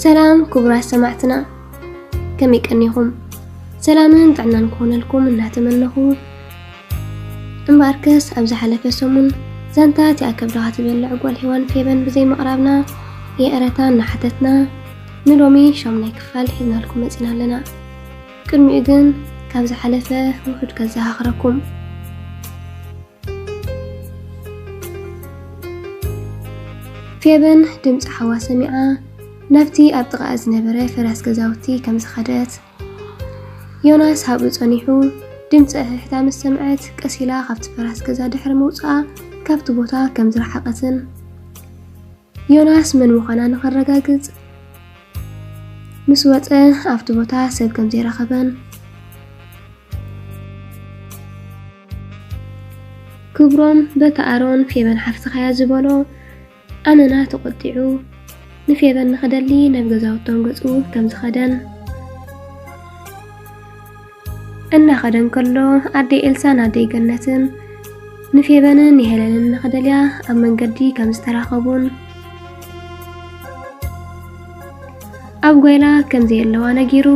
ሰላም ክቡራት ሰማዕትና፣ ከመይ ቀኒኹም? ሰላምን ጥዕናን ክኾነልኩም እናተመነኹ፣ እምበኣርከስ ኣብ ዝሓለፈ ሰሙን ዛንታ እቲኣ ከብድኻ ትበልዕ ጓል ሄዋን ፌበን ብዘይ ምቕራብና የዕረታ እናሓተትና፣ ንሎሚ ሻሙናይ ክፋል ሒዝናልኩም መጺና ኣለና። ቅድሚኡ ግን ካብ ዝሓለፈ ውሑድ ከዘኻኽረኩም። ፌበን ድምፂ ሓዋ ሰሚዓ ናብቲ ኣብ ጥቓኣ ዝነበረ ፈራስ ገዛውቲ ከም ዝኸደት፣ ዮናስ ኣብኡ ጸኒሑ ድምፂ ኣሕሕታ ምስ ሰምዐት፣ ቀስ ኢላ ካብቲ ፈራስ ገዛ ድሕሪ ምውፅኣ ካብቲ ቦታ ከም ዝረሓቐትን፣ ዮናስ መን ምዃና ንኸረጋግጽ ምስ ወጸ ኣብቲ ቦታ ሰብ ከም ዘይረኸበን፣ ክብሮም በቲ ኣሮን ፌበን ሓፍትኻያ ዝበሎ ኣመና ተቖጢዑ ንፌበን ንኸደሊ ናብ ገዛውቶም ገጹ ከም ዝኸደን፣ እናኸደ እንከሎ ኣደይ ኤልሳን ኣደይ ገነትን ንፌበንን ንሄለንን ንኸደልያ ኣብ መንገዲ ከም ዝተራኸቡን፣ ኣብ ጓይላ ከም ዘየለዋ ነጊሩ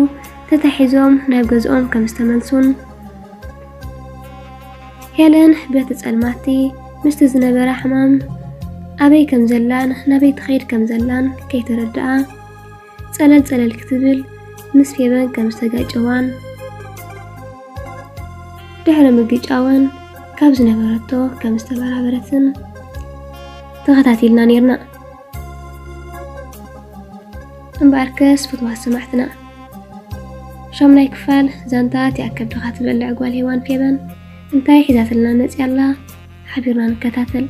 ተታሒዞም ናብ ገዝኦም ከም ዝተመልሱን፣ ሄለን በቲ ጸልማቲ ምስቲ ዝነበራ ሕማም ኣበይ ከም ዘላን ናበይ ትኸይድ ከም ዘላን ከይተረድኣ ጸለል ጸለል ክትብል ምስ ፌበን ከም ዝተጋጨዋን ድሕሪ ምግጫወን ካብ ዝነበረቶ ከም ዝተበራበረትን ተኸታቲልና ኔርና። እምበኣርከስ ፍትዋት ሰማዕትና፣ ሻሙናይ ክፋል ዛንታ እቲኣ ከብድኻ ትበልዕ ጓል ሄዋን ፌበን እንታይ ሒዛትልና መጺኣ ኣላ? ሓቢርና ንከታተል።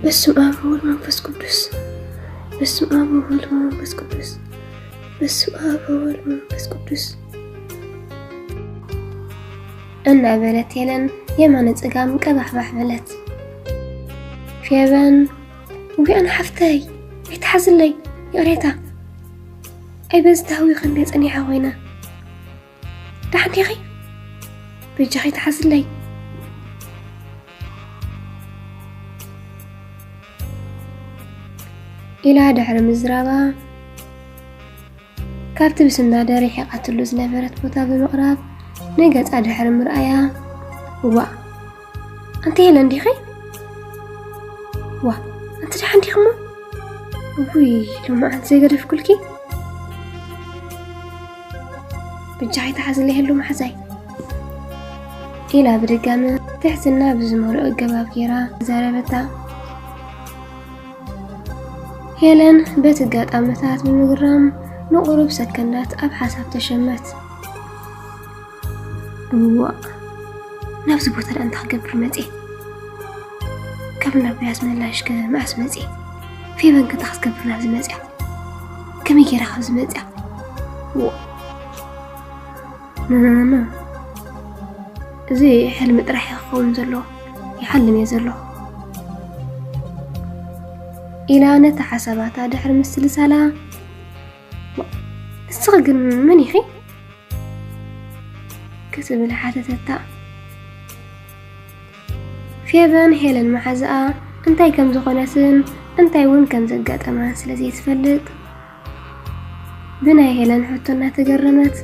በስመ አብ ወወልድ መንፈስ ቅዱስ፣ በስመ አብ ወወልድ መንፈስ ቅዱስ፣ በስመ አብ ወወልድ መንፈስ ቅዱስ እናበለት ሄለን የማነ ጸጋም ቀባሕባሕ በለት። ፌበን፣ ውይ ኣነ ሓፍተይ፣ ኣይትሓዝለይ፣ ይቕሬታ። ኣይ በዚ ተሃዊኸ እንድየ ጸኒሐ ኮይነ። ደሓን ዲኺ? በጃኺ ትሓዝለይ። ኢላ ድሕሪ ምዝራባ፣ ካብቲ ብስንዳደ ርሒቓትሉ ዝነበረት ቦታ ብምቕራብ፣ ንገጻ ድሕሪ ምርኣያ፣ "እዋእ፣ ኣንቲ ሄለን ዲኺ? ዋ፣ ኣንቲ ደሓን ዲኺ እሞ? ውይ፣ ሎማዓንቲ ዘይገደፍኩልኪ?" "በጃኺ ተሓዝለይ ሄሉ መሓዛይ" ኢላ ብድጋሚ ትሕትና ብዝመልኦ ኣገባብ ጌራ ዘረበታ። ሄለን በቲ ኣጋጣምታት ብምግራም ንቑሩብ ሰከንዳት ኣብ ሓሳብ ተሸመት። "እዋእ፣ ናብዚ ቦታ ደኣ እንታይ ክገብር መጽየ? ካብ እንዳቦይ ኣስመላሽ ከ መኣስ መጽየ? ፌበን ከ እንታይ ክትገብር ናብዚ መጽያ? ከመይ ጌራ ካብዚ መጽያ? እዋእ፣ ኖ፣ ኖ፣ ኖ፣ ኖ። እዚ ሕልሚ ጥራሕ እዩ ክኸውን ዘለዎ። ይሓልም እየ ዘለኹ" ኢላ ነቲ ሓሳባታ ድሕሪ ምስልሳላ፣ "ንስኺ ግን መን ኢኺ?" ክትብል ሓተተታ። ፌበን ሄለን መሓዝኣ እንታይ ከም ዝኾነትን እንታይ እውን ከም ዘጋጠማን ስለ ዘይትፈልጥ፣ ብናይ ሄለን ሕቶ እናተገረመት፣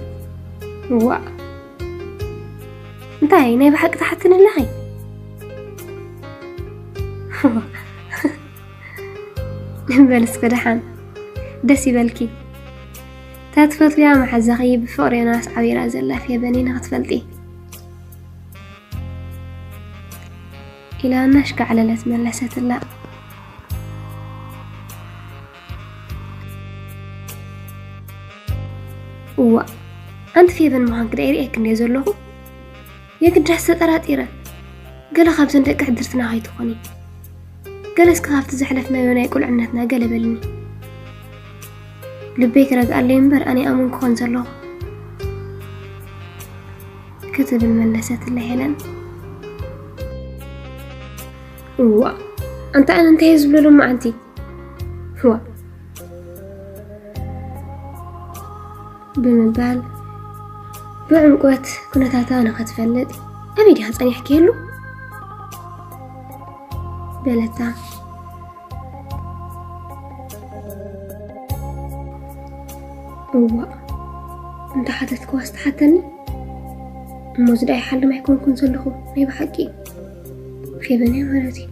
"ዋእ፣ እንታይ ናይ ብሓቂ ትሓትኒ ኣለኺ?" በል እስከ ደሓን ደስ ይበልኪ። እታ ትፈትውያ መሓዛኺ ብፍቕሪ ዮናስ ዓቢራ ዘላ ፌበን ንኽትፈልጢ ኢላ እናሽካዕለለት መለሰትላ። እዋ፣ ኣንቲ ፌበን ምዃንኪ ደኣ ይርእየኪ እንድየ ዘለኹ። የግዳስ ተጠራጢረ። ገለ ካብዘን ደቂ ዕድርትና ከይትኾኒ። ገለ እስከ ካብቲ ዘሕለፍናዮ ናይ ቁልዕነትና ገለ በልኒ። ልበይ ክረግኣለይ እምበር ኣነ ኣመን ክኾን ዘለኹ። ክትብል መለሰትላ ሄለን። እዋ፣ ኣንታ ኣነ እንታይ እየ ዝብሎ ሎማዓንቲ? እዋ። ብምባል ብዕምቆት ኩነታታ ንኸትፈልጥ፣ ኣበይ ዲኻ ጸኒሕክየሉ? በለታ። እዋእ፣ እንተ ሓተትክዋስ ትሓተኒ? እሞ ዝዳ ይሓልም ኣይኮንኩን ዘለኹ፣ ናይ ብሓቂ ፌበን እያ ማለት እዩ።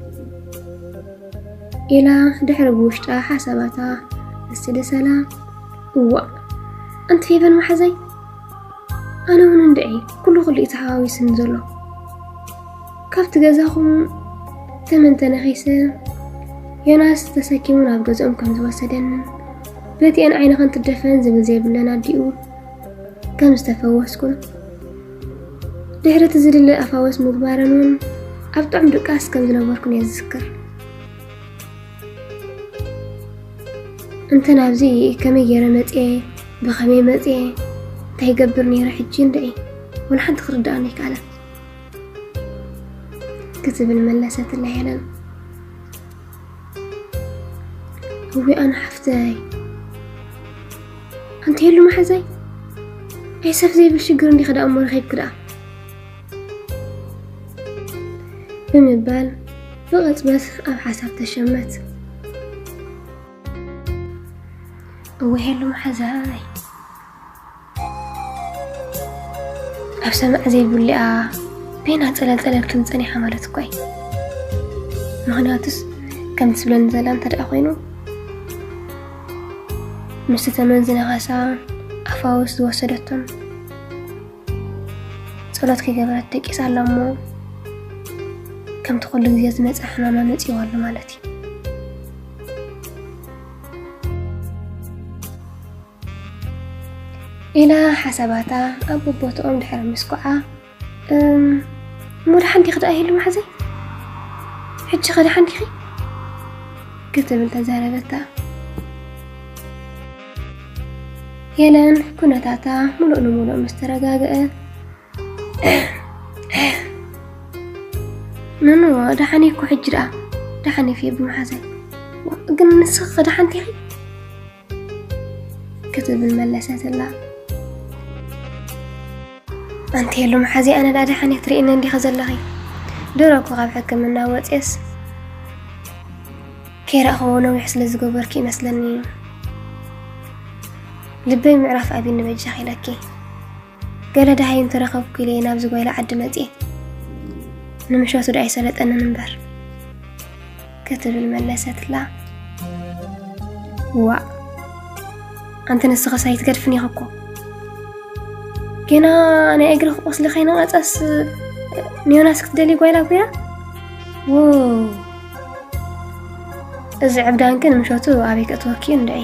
ኢላ ድሕሪ ብውሽጣ ሓሳባታ ምስ ሰላ፣ እዋእ፣ ኣንቲ ፌበን መሓዛይ፣ ኣነ እውን እንድዒ ኩሉ ኩሉ እዩ ተሓዋዊስኒ ዘሎ። ካብቲ ገዛኹም ተመን ተነኺሰ ዮናስ ተሰኪሙ ናብ ገዝኦም ከም ዝወሰደንን በቲአን ዓይኒ ከንትደፈን ዝብል ዘይብለን ኣዲኡ ከም ዝተፈወስኩን ድሕሪ እቲ ዝድለ ኣፋወስ ምግባረን እውን ኣብ ጥዑም ድቃስ ከም ዝነበርኩን እየ ዝዝክር። እንተ ናብዚ ከመይ ገይረ መጽየ፣ ብኸመይ መጽየ፣ እንታይ ይገብር ነይረ ሕጂ እንድዒ፣ ወላ ሓንቲ ክርድኣኒ ኣይከኣለን። ክትብል መለሰትላ ሄለን። እዊ ኣነ ሓፍተይ፣ ኣንቲ ሄሉ መሓዛይ፣ ኣይ ሰብ ዘይብል ሽግር እንዲኺ ደኣ እሞ ረኺብኪ ደኣ። ብምባል ብቕጽበት ኣብ ሓሳብ ተሸመት። እወ ሄሉ መሓዛይ፣ ኣብ ሰማዕ ዘይብሉኣ በይና ጸለልጸለል ክትብል ጸኒሓ ማለት እኮ እዩ። ምኽንያቱስ ከምቲ ትብለኒ ዘላ እንተ ደኣ ኮይኑ፣ ምስቲ ተመን ዝነኸሳ ኣፋውስ ዝወሰደቶም ጸሎት ከይገበረት ደቂሳ ኣላ እሞ፣ ከምቲ ኩሉ ግዜ ዝመጽእ ሕማማ መጺእዋ ኣሎ ማለት እዩ። ኢላ ሓሳባታ ኣብ ቦቦትኦም ድሕሪ ምስኩዓ፣ "እም፣ እሞ ደሓን ዲኺ ደኣ ሄሉ መሓዘይ? ሕጂ ኸ ደሓን ዲኺ?" ክትብል ተዛረበታ። ሄለን ኩነታታ ምሉእ ንምሉእ ምስ ተረጋግአ፣ "ኖኖ፣ ደሓን እየ እኮ ሕጂ ደኣ፣ ደሓን እየ ፌቢ መሓዘይ። ግን ንስኺ ኸ ደሓን ዲኺ?" ክትብል መለሰትላ። "ኣንቲ ሄሉ መሓዘይ፣ ኣነ ደኣ ደሓን እየ፣ ትርእይኒ እንዲኺ ዘለኺ። ድሮ እኮ ካብ ሕክምና ወፅየስ ከይረኣኽዎ ነዊሕ ስለ ዝገበርኩ ይመስለኒ። ልበይ ምዕራፍ ኣብኒ በጃኺ ኢለኪ። ገለ ደሃይ እንተረኸብኩ ኢለ እየ ናብዚ ጓይላ ዓዲ መፅየ። ንምሸቱ ደኣ ኣይሰለጠንን እምበር" ክትብል መለሰትላ። "ዋእ፣ ኣንቲ ንስኽስ ኣይትገድፍን ኢኺ እኮ። ጌና ናይ እግርኺ ቁስሊ ከይነቐጸስ ንዮናስ ክትደሊ ጓይላ ጒራ? ዎ፣ እዚ ዕብዳን ግን ምሸቱ ኣበይ ከእትወኪ እዩ እንድዒ?"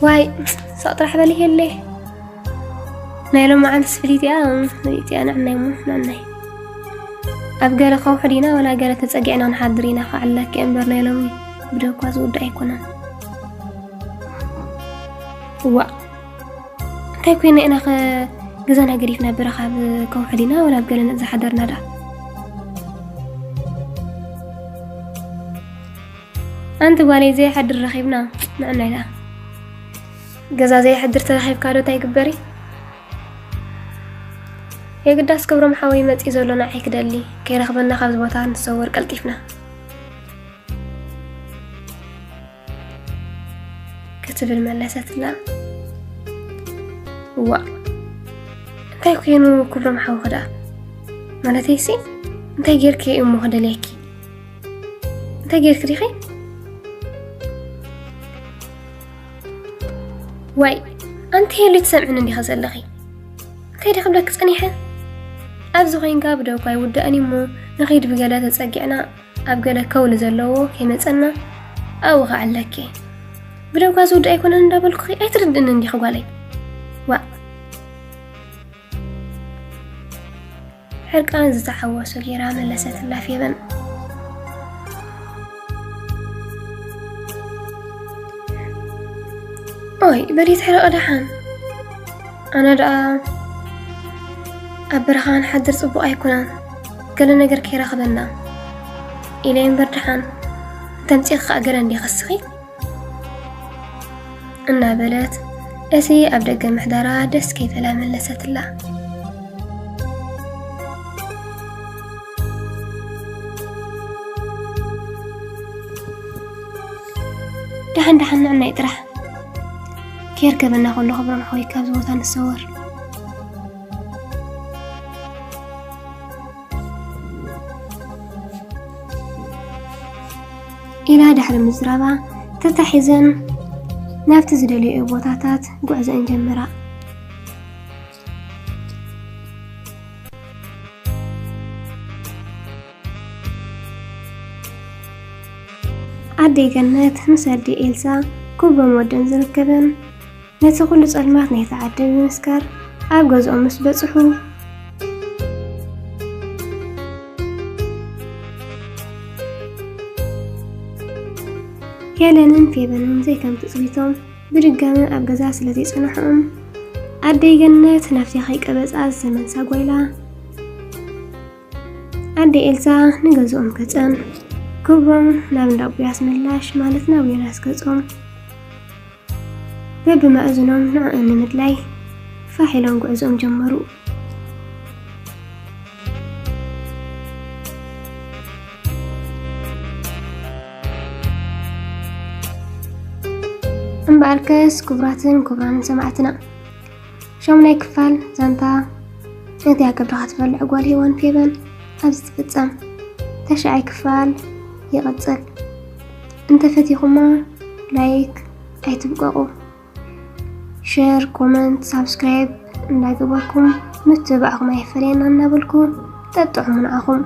"ዋይ፣ ሳቕ ጥራሕ በሊ ሄለ። ናይ ሎማዓንትስ ፍልይቲ እያ፣ ፍልይቲ እያ፣ ንዕናይ እሞ፣ ንዕናይ። ኣብ ገለ ከውሒ ዲና ወላ ገለ ተጸጊዕና ንሓድር ኢና፣ ክዓለኪ እምበር ናይ ሎሚ ብደኳ ዝውዳእ ኣይኮነን። እዋእ፣ እንታይ ኮይና ኢናኸ ገዛና ገዲፍና በረኻ ኣብ ከውሒ ዲና ወላ ኣብ ገለ ዝሓደርና ደኣ? ኣንቲ ጓለይ፣ ዘይሓድር ረኺብና፣ ንዕናይ ደኣ። ገዛ ዘይሕድር ተረኺብካ ዶ እንታይ ግበሪ? የግዳስ ክብሮም ሓወይ መጺኡ ዘሎ ንዓይ ክደሊ፣ ከይረኽበና ካብዚ ቦታ ንሰወር ቀልጢፍና" ክትብል መለሰትላ። "እዋእ፣ እንታይ ኮይኑ ክብሮም ሓውኺ ደኣ? ማለተይሲ፣ እንታይ ጌርኪ እሞ ክደልየኪ? እንታይ ጌርኪ ዲኺ? ዋይ፣ ኣንቲ ሄሉ ትሰምዕኒ እንዲኺ ዘለኺ? እንታይ ዲኺ ክብለኪ ጸኒሐ? ኣብዚ ኮይንካ ብደውኳ ኣይውዳእን እሞ፣ ንኺድ ብገለ ተጸጊዕና፣ ኣብ ገለ ከውሊ ዘለዎ ከይመጸና ኣብኡ ክዓለኪ። ብደውኳ ዝውዳእ ኣይኮነን እንዳበልኩኺ ኣይትርድእኒ እንዲኺ ጓለይ? ዋእ!" ሕርቃን ዝተሓወሶ ጌራ መለሰትላ ፌበን። "ኦይ፣ በሊ ትሕረቒ ደሓን። ኣነ ደኣ ኣብ በረኻ ንሓድር ጽቡቕ ኣይኮነን፣ ገለ ነገር ከይረኽበና። ኢለ እምበር ደሓን፣ ተምፂእኺ ከዓ ገለ እንዲኸስኺ? እናበለት እሲ ኣብ ደገ ምሕዳራ ደስ ከይበላ መለሰትላ። ደሓን ደሓን ንዕናይ ጥራሕ። ከየርከበና ከሎ ክብሮም ሓወይ ካብዚ ቦታ ንሰወር። ኢላ ድሕሪ ምዝራባ ተታሒዘን ናብቲ ዝደለዮ ቦታታት ጉዕዘን ጀመራ። ኣደይ ገነት ምስ ኣደይ ኤልሳ ክብሮም ወደን ዝርከበን ነቲ ኩሉ ጸልማት ናይቲ ዓዲ ብምስካር ኣብ ገዝኦም ምስ በጽሑ፣ ሄለንን ፌበንን ዘይከም ትጽቢቶም ብድጋሚ ኣብ ገዛ ስለ ዘይጸንሕኦም፣ ኣደይ ገነት ናብቲ ከይቀበጻ ዝዘመንሳ ጓይላ ኣደይ ኤልሳ ንገዝኦም ገጸን፣ ክብሮም ናብ እንዳ ቡያስ ምላሽ ማለት ናብ ዮናስ ገጾም በብመኣዝኖም ንዕኡ ንምድላይ ፋሕ ኢሎም ጉዕዞኦም ጀመሩ። እምበኣርከስ ክቡራትን ክቡራንን ሰማዕትና፣ ሻሙናይ ክፋል ዛንታ እቲ ኣብ ከብድኻ ትበልዕ ጓል ሄዋን ፌበን ኣብዚ ትፍጸም። ተሽዓይ ክፋል ይቕጽል። እንተፈቲኹማ ላይክ ኣይትብቀቑ። ሸር፣ ኮመንት፣ ሳብስክራይብ እንዳገበርኩም ምትብባዕኹም ኣይፈለየና እናበልኩ ጠጥዑሙ ንዓኹም።